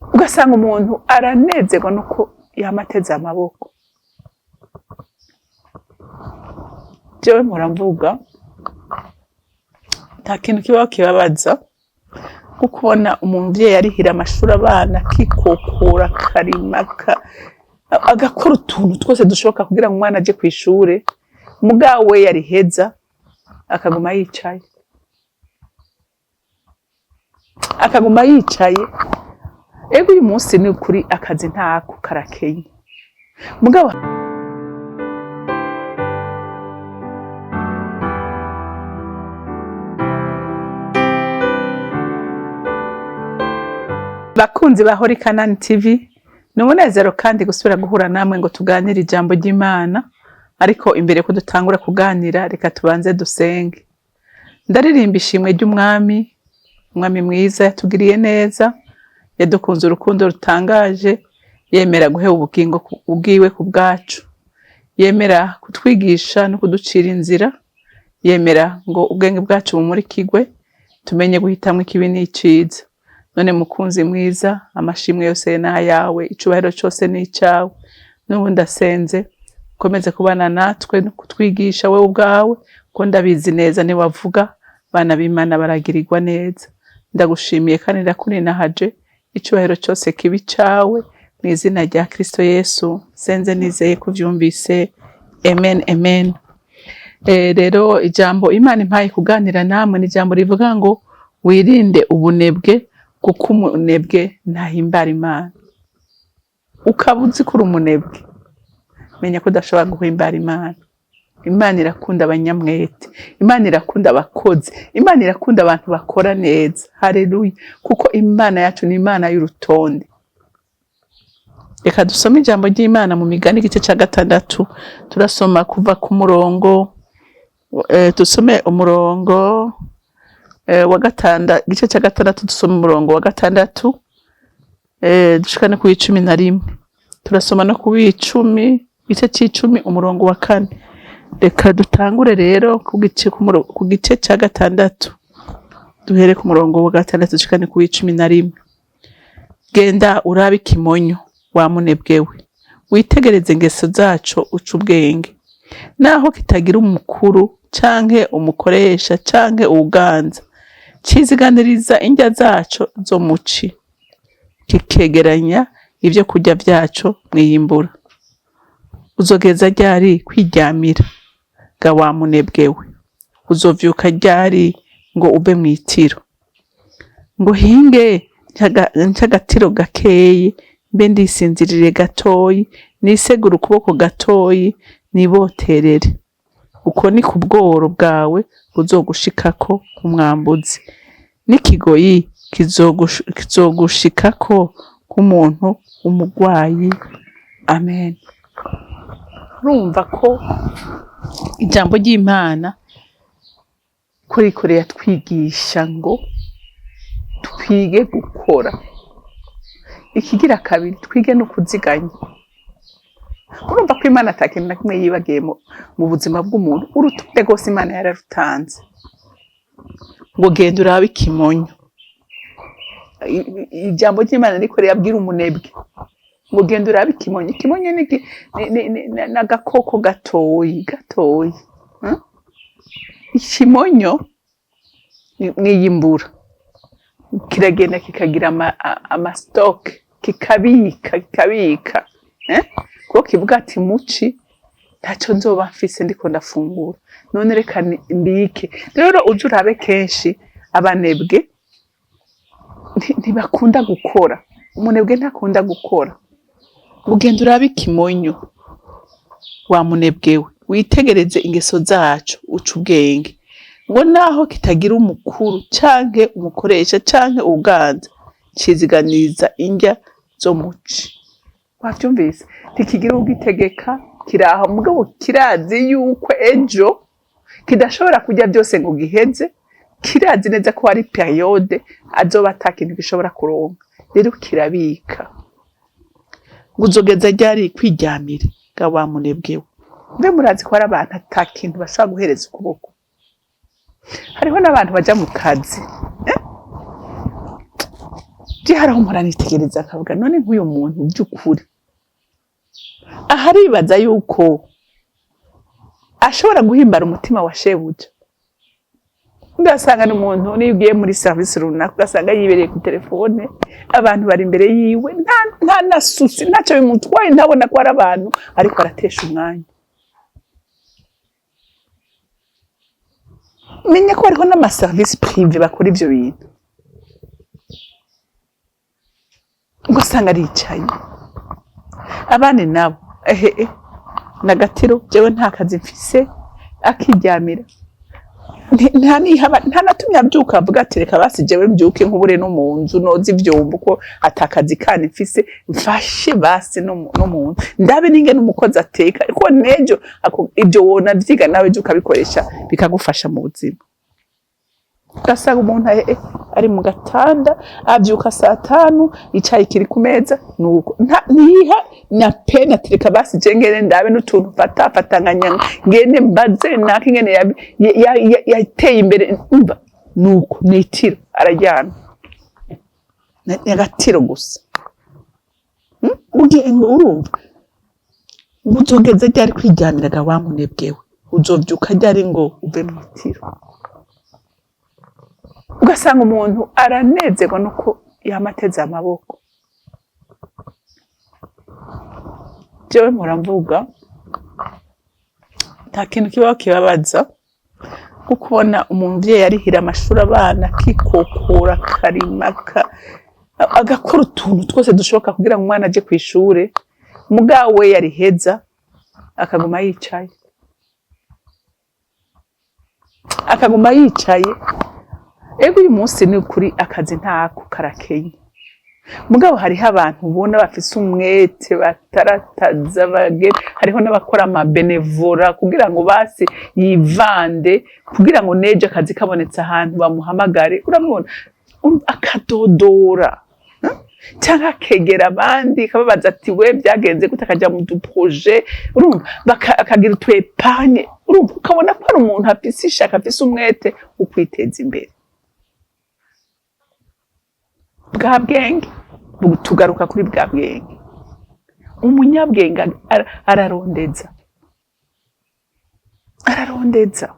Ugasanga umuntu aranezerwa nuko yama ateze amaboko. Jewe mpora mvuga, nta kintu kibaho kibabaza nko kubona umuvyeyi arihira amashuri abana, akikokora, akarima, agakora utuntu twose dushoboka kugira ngo umwana aje kw'ishure, mugabo we yariheza akaguma yicaye, akaguma yicaye. Ego uyu munsi ni ukuri akazi ntako karakenye, mugabo bakunzi ba Holy Canaan TV, ni umunezero kandi gusubira guhura namwe ngo tuganire ijambo ry'Imana. Ariko imbere ko dutangura kuganira, reka tubanze dusenge. Ndaririmba ishimwe ry'Umwami, Umwami mwiza yatugiriye neza, yadukunze urukundo rutangaje, yemera guheba ubugingo ubwiwe ku bwacu, yemera kutwigisha no kuducira inzira, yemera ngo ubwenge bwacu bumurikirwe, tumenye guhitamwo ikibi n'iciza. None mukunzi mwiza, amashimwe yose ni ayawe, icubahiro cose ni icawe. N'ubu ndasenze ukomeze kubana natwe no kutwigisha wewe ubwawe, ko ndabizi neza niwavuga bana b'Imana baragirirwa neza. Ndagushimiye kandi ndakuninahaje, icubahiro cose kibi cawe, mu izina rya Kristo Yesu senze nizeye kuvyumvise, amen, amen. Rero ijambo Imana impaye kuganira namwe ni ijambo rivuga ngo wirinde ubunebwe, kuko umunebwe ntahimbara Imana. Ukaba uzi ko uri umunebwe, menya ko udashobora guhimbara Imana. Imana irakunda abanyamwete, Imana irakunda abakozi, Imana irakunda abantu bakora neza. Haleluya! Kuko Imana yacu ni Imana y'urutonde. Reka dusome ijambo ry'Imana mu Migani igice ca 6. Turasoma kuva ku murongo, dusome umurongo wa gatanda, igice ca 6, dusome umurongo wa 6, dushikane ku w'icumi na rimwe. Turasoma no ku w'icumi, igice c'icumi umurongo wa 4. Reka dutangure rero ku gice ca 6, duhere ku murongo wa 6 dushikane ku w'icumi na rimwe. Genda urabe ikimonyo wa munebwe we, witegereze ingeso zaco uce ubwenge. Naho kitagira umukuru canke umukoresha canke uwuganza, ciziganiriza indya zaco zo muci, kikegeranya ivyo kurya vyaco mwiyimbura. Uzogeza ryari kwiryamira ga wa munebwe we? Uzovyuka ryari ngo uve mw'itiro? Ngo hinge nc'agatiro gakeyi, mbe ndisinzirire gatoyi, nisegure ukuboko gatoyi, niboterere. Uko ni ku bworo bwawe buzogushikako umwambuzi, n'ikigoyi kizogushikako nk'umuntu w'umugwayi. Amen. Urumva ko ijambo ry'Imana ko riko riratwigisha ngo twige gukora. Ikigira kabiri, twige no kuziganya. Urumva ko Imana ata kintu na kimwe yibagiye mu buzima bw'umuntu. Urutonde rwose Imana yararutanze. Ngo genda urabe ikimonyo. Ijambo ry'Imana riko rirabwira umunebwe ngo genda urabe ikimonyo. Ikimonyo ni n'agakoko gatoyi gatoyi. Ikimonyo mwiyimbura kiragenda kikagira ama stock, kikabika, kikabika. Kuko kivuga ati muci ntaco nzoba mfise ndiko ndafungura, none reka mbike. Rero uje urabe kenshi abanebwe ntibakunda gukora. Umunebwe ntakunda gukora. Ugenda urabe ikimonyo wa munebwe we, witegereze ingeso zaco uce ubwenge. Ngo naho kitagira umukuru canke umukoresha canke uwuganza, ciziganiriza indya zo muci. Wavyumvise? Ntikigira uwugitegeka, kiraho mugabo kirazi yuko ejo kidashobora kurya byose ngo giheze, kirazi neza ko hari période azoba ata kintu gishobora kuronka. Rero kirabika. Ngo uzogeza ryari kwiryamira ga wa munebwe we? Mbe murazi ko hari abantu ata kintu bashobora guhereza ukuboko? Hariho n'abantu baja mu kazi. Je haraho mpora nitegereza nkavuga: none nk'uyu muntu by'ukuri aha aribaza yuko ashobora guhimbara umutima wa shebuja? Ugasanga ni umuntu niyo ugiye muri service runaka, ugasanga yibereye ku telefone, abantu bari imbere yiwe, nta na souci, ntacyo bimutwaye, ntabona ko ari abantu ariko aratesha umwanya. Menya ko hariho n'ama service privé bakora ivyo bintu. Ugasanga aricaye, abandi nabo ehe nagatiro, jewe nta kazi mfise, akiryamira. Nta nihaba, nta natumye abyuka avuga ati: "Reka basi jewe mbyuke nkubure no mu nzu, noza ivyombo, ko atakazi kandi mfise, mfashe basi no mu nzu, ndabe n'ingene umukozi ateka." Ko nejo ibyo wona vyiga nawe ejo ukabikoresha, bikagufasha mu buzima. Ugasanga umuntu ari mu gatanda, abyuka saa 5, icayi kiri ku meza, nuko ntiyiha na pena ati: "Reka basi je ngene ndabe n'utuntu mfata fata nkanya, ngende mbaze naka ingene yateye imbere." Umva, nuko nitiro araryana. Ni agatiro gusa. Ugiye ngo urumva ngo uzogeze ryari kwiryamiraga wa munebwewe? Uzovyuka ryari ngo uve mw'itiro? Ugasanga umuntu aranezerwa nuko yama ateze amaboko. Jewe mpora mvuga, nta kintu kibaho kibabaza nko kubona umuvyeyi arihira amashuri abana, akikokora, akarima, agakora utuntu twose dushoboka kugira ngo umwana aje kw'ishure, mugabo we yariheza akaguma yicaye, akaguma yicaye. Ego, uyu munsi ni ukuri akazi ntako, karakenye, mugabo hariho abantu ubona bafise umwete, batarataza hariho n'abakora ama bénévolat kugira ngo basi yivande, kugira ngo nejo akazi kabonetse ahantu bamuhamagare. Urabona, akadodora, Canke akegera abandi akababaza ati: "We byagenze gute?" Akaja mu du projets, urumva, akagira utu épargne. Urumva, ukabona ko ari umuntu afise ishaka, afise umwete wo kwiteza imbere. Bwa bwenge, tugaruka kuri bwa bwenge. Umunyabwenge ararondeza, ararondeza.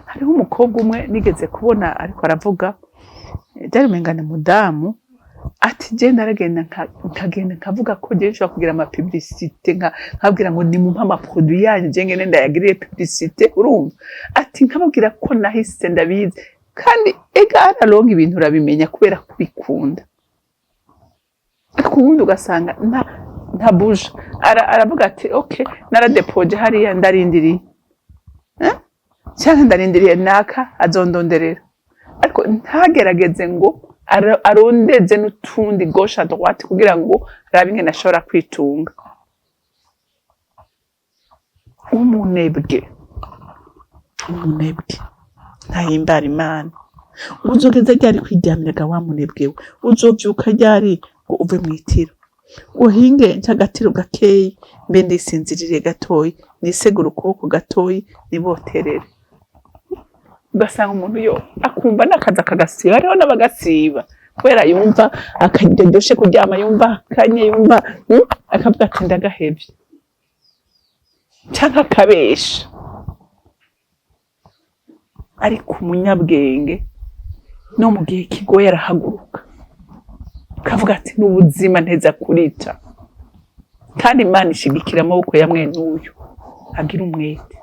Hariho umukobwa umwe nigeze kubona ariko aravuga, byari umenga ni mudamu, ati: "Je naragenda nkagenda nkavuga ko je nshobora kugira ama publicité, nkabwira ngo nimumpe ama produit yanyu, je ngene ndayagirire publicité." Urumva, ati: "Nkababwira ko nahise ndabizi." Kandi ega araronka ibintu, urabimenya kubera kubikunda. Ariko ubundi ugasanga nta buja. Aravuga ati: "Okay, naradepoje hariya, ndarindiriye, eh? Cyangwa ndarindiriye naka azondonderera." Ariko ntagerageze ngo arondeze n'utundi gauche à droite kugira ngo arabe ingene ashobora kwitunga. Umunebwe, umunebwe ntahimbara Imana. Uzogeza ryari kwiryamiraga wa munebwe we? Uzovyuka ryari ngo uve mw'itiro, uhinge nca agatiro gakeyi, mbe ndisinzirire gatoyi, nisegure ukuboko gatoyi, niboterere? Ugasanga umuntu yo akumva n'akazi akagasiba. Hariho n'abagasiba kubera yumva akaryoshe kuryama, yumva akanye, yumva akavuga ati: "Ndagahevye", canke akabesha. Ariko umunyabwenge no mu gihe kigoye arahaguruka, akavuga ati: "N'ubuzima nteza kurita." Kandi Imana ishigikira amaboko ya mwene uyu agira umwete.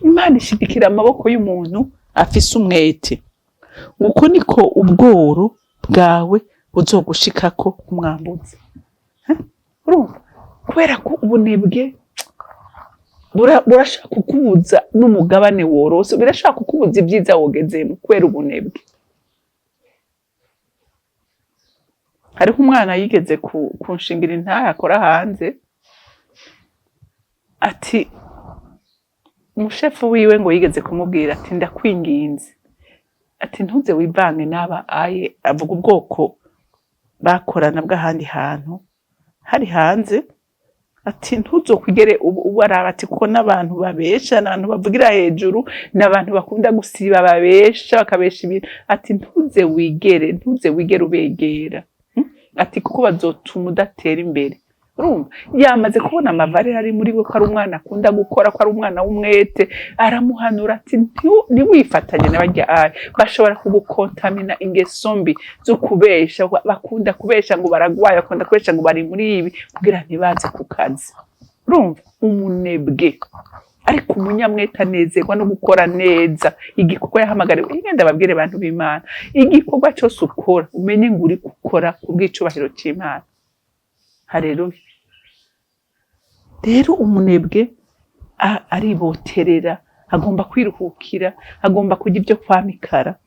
Imana ishigikira amaboko y'umuntu afise umwete. Uko niko ubworo bwawe buzogushikako nk'umwambuzi. Urumva, kubera ko ubunebwe burashaka kukubuza n'umugabane worose, birashaka kukubuza ibyiza wogezemo kubera ubunebwe. Hariho umwana yigeze kunshingira intahe akora hanze, ati umushefu wiwe ngo yigeze kumubwira ati: "Ndakwinginze", ati: "Ntuze wivange n'aba aye." Avuga ubwoko bakorana bw'ahandi hantu hari hanze. Ati ntuzokwigere ubaraba, ati kuko n'abantu babesha, n'abantu bavugira hejuru, n'abantu bakunda gusiba, babesha, bakabesha ibintu. Ati ntuze wigere ubegera. Ati kuko bazotuma udatera imbere. Urumva yamaze kubona amavare ari muri we, ko ari umwana akunda gukora, ko ari umwana w'umwete. Aramuhanura ati ntiwifatanye n'abarya ayi, bashobora kugukontamina ingeso mbi zo kubesha. Bakunda kubesha ngo baragwaye, bakunda kubesha ngo bari muri ibi kugira ntibaze ku kazi. Urumva umunebwe. Ariko umunyamwete anezerwa no gukora neza igikorwa yahamagariwe. Igenda babwire abantu b'Imana, igikorwa cyose ukora umenye ngo uri gukora ku bw'icubahiro cy'Imana. Haleluya. Rero umunebwe ariboterera, agomba kwiruhukira, agomba kurya ibyo kwamikara.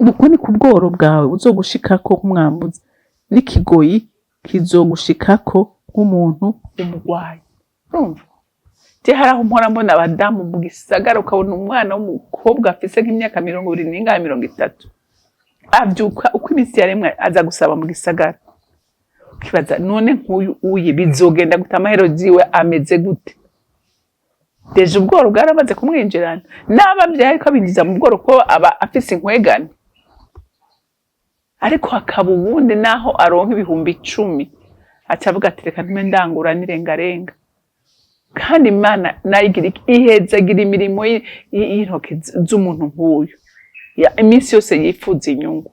Uko ni ku bworo bwawe buzogushikako nk'umwambuzi, n'ikigoyi kizogushikako nk'umuntu w'umugwayi. Urumva je hari aho mpora mbona abadamu mu gisagara, ukabona umwana w'umukobwa afise nk'imyaka 20 n'ingahe, 30, avyuka uko iminsi yaremwe aza gusaba mu gisagara. Ukibaza, none nk'uyu uye bizogenda gute? Amahero ziwe ameze gute? Déjà ubworo bwaramaze kumwinjirana, n'aba avyaye ariko abinjiza mu bworo, ko aba afise inkwegane. Ariko hakaba uwundi, naho aronka 10,000, aca avuga ati reka ntume ndangura n'irengarenga. Kandi Imana nayo igira iki? Ihezagira imirimo y'intoki z'umuntu nk'uyu. Iminsi yose yifuza inyungu,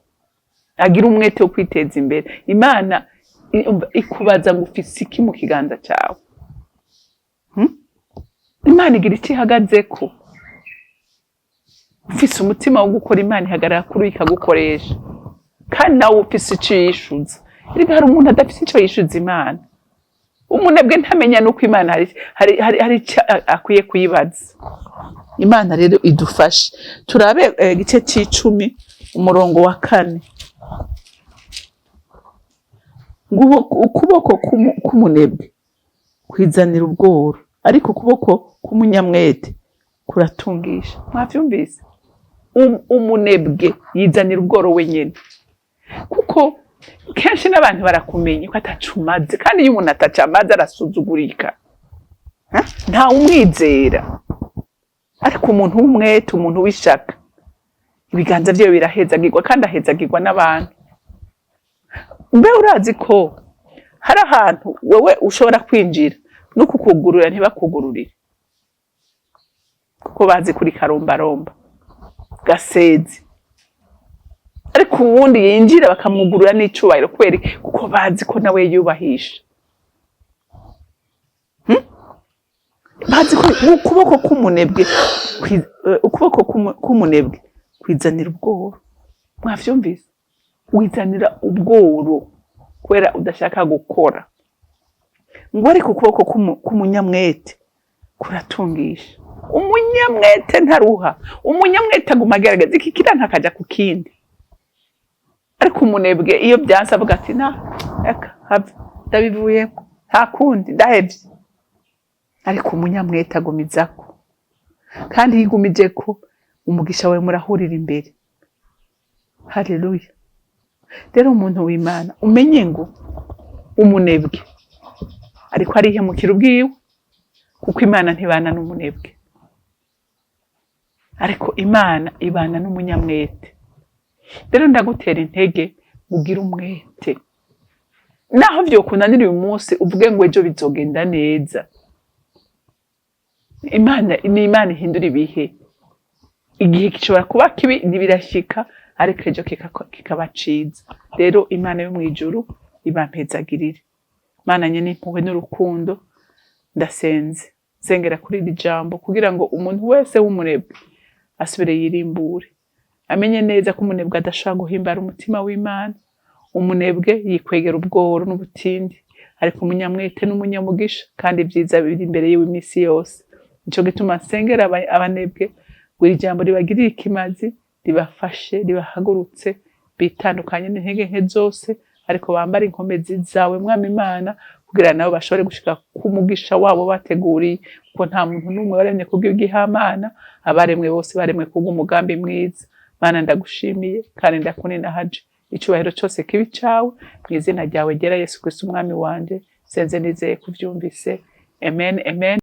agira umwete wo kwiteza imbere. Imana ikubaza ngo ufise iki mu kiganza cyawe? Imana igira icyo ihagazeko. Ufise umutima wo gukora, Imana ihagarara kuri uyu ikagukoresha, kandi nawe ufise icyo yishuza. Erega hari umuntu adafise icyo yishuza Imana. Umunebwe ntamenya nuko Imana hari icyo akwiye kuyibaza. Imana rero idufashe. Turabe igice c'icumi, umurongo wa 4. Ngo ukuboko k'umunebwe kwizanira ubworo, ariko ukuboko k'umunyamwete kuratungisha. Mwavyumvise? Umunebwe yizanira ubworo wenyene, kuko kenshi n'abantu barakumenya ko ataco umaze. Kandi iyo umuntu ataco amaze arasuzugurika. Ha? Ntawe umwizera. Ariko umuntu w'umwete, umuntu w'ishaka, ibiganza vyiwe birahezagirwa, kandi ahezagirwa n'abantu. Mbe urazi ko hari ahantu wewe ushobora kwinjira no kukugurura ntibakugururire, kuko bazi kuri karombaromba gasezi? Ariko uwundi yinjira bakamwugurura n'icubahiro. Kubera iki? Kuko bazi ko nawe yiyubahisha. Bazi ko ukuboko k'umunebwe kwizanira ubworo. Mwavyumvise? Wizanira ubworo kubera udashaka gukora. Ngo ariko ukuboko k'umunyamwete kuratungisha. Umunyamwete ntaruha, umunyamwete aguma agerageza, iki kiranka akaja ku kindi. Ariko umunebwe iyo byanse avuga ati na eka have, ndabivuyemo, nta kundi, ndahevye. Ariko umunyamwete agumizako, kandi iyo igumijeko umugisha wawe murahurira imbere. Haleluya. Rero umuntu w'Imana, umenye ngo umunebwe ariko arihemukira ubwiwe, kuko Imana ntibana n'umunebwe, ariko Imana ibana n'umunyamwete. Rero ndagutera intege, ugire umwete. Naho vyokunanira uyu munsi, uvuge ngo ejo bizogenda neza. Imana ni Imana ihindura ibihe. Igihe gishobora kuba kibi, ntibirashika, ariko ejo kikaba ciza. Rero Imana yo mw'ijuru ibampezagirire. Mana nyene impuhwe n'urukundo, ndasenze, nsengera kuri iri jambo kugira ngo umuntu wese w'umunebwe asubire yirimbure, amenye neza ko umunebwe adashobora guhimbara umutima w'Imana. Umunebwe yikwegera ubworo n'ubutindi, ariko umunyamwete n'umunyamugisha, kandi ibyiza biri imbere yiwe iminsi yose. Nico gituma nsengera abanebwe ngo iri jambo ribagirire ikimazi, ribafashe, ribahagurutse, bitandukanye n'intege nke zose, ariko bambare inkomezi zawe, Mwami Imana, kugira nabo bashobore gushika ku mugisha wabo bateguriye, kuko nta muntu n'umwe waremye kubw'igihamana. Abaremwe bose baremwe kubw'umugambi mwiza. Mana, ndagushimiye kandi ndakuninahaje. Icubahiro cyose kibi cawe, mu izina ryawe ryera Yesu Kristo umwami wanje, senze nizeye kuvyumvise. Amen, amen.